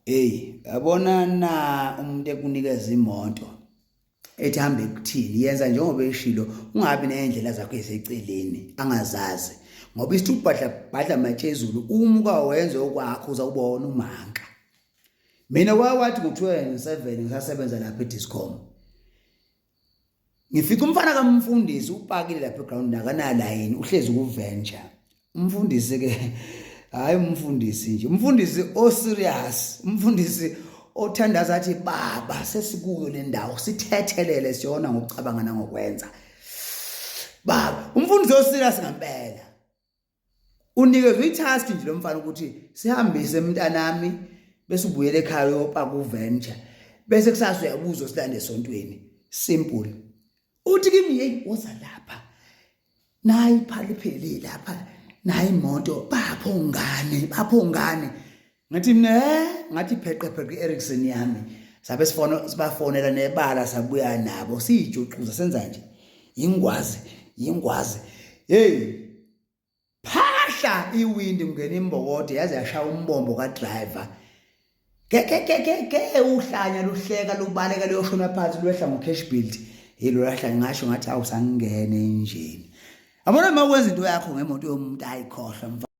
Hey, yabona na umuntu ekunikeza imoto ethi hambe kuthini yenza njengoba eshilo ungabi nendlela zakho eziseceleni angazazi ngoba isithubhadla bhadla matshezulu uma ukawenza okwakho uzawubona umanka. Mina kwawathi ngo-2007 ngisasebenza lapha eDiscom. Ngifica umfana kamfundisi upakile lapha eground akanalayini uhlezi kuventure. Umfundisi ke hayi umfundisi nje umfundisi o serious umfundisi othandaza athi baba sesikuyo le ndawo sithethelele siyona ngokucabanga nangokwenza. Baba umfundisi o serious ngempela. Unikezwe i-task nje lo mfana ukuthi sihambise mntanami bese ubuyela ekhaya uyopaka uventure bese kusasa uyabuza osilanda esontweni simple uthi kimi hey woza lapha nayi iphali phelile lapha nayi imoto bapho ngane bapho ngane ngathi mina eh ngathi pheqe pheqe i-Ericsson yami sabe sifona sibafonela nebala sabuya nabo siyijuxuza senza nje ingwazi ingwazi hey phahla iwindi kungena imbokode yaze yashaya umbombo kadriver ke ke ke ke ke uhlanya luhleka lubaleka luyoshona phansi lwehla ngo-cash build yilo lahlanya ngasho ngathi awusangene enjeni yabona uma wenza into yakho ngemoto yomuntu ayikhohlwa.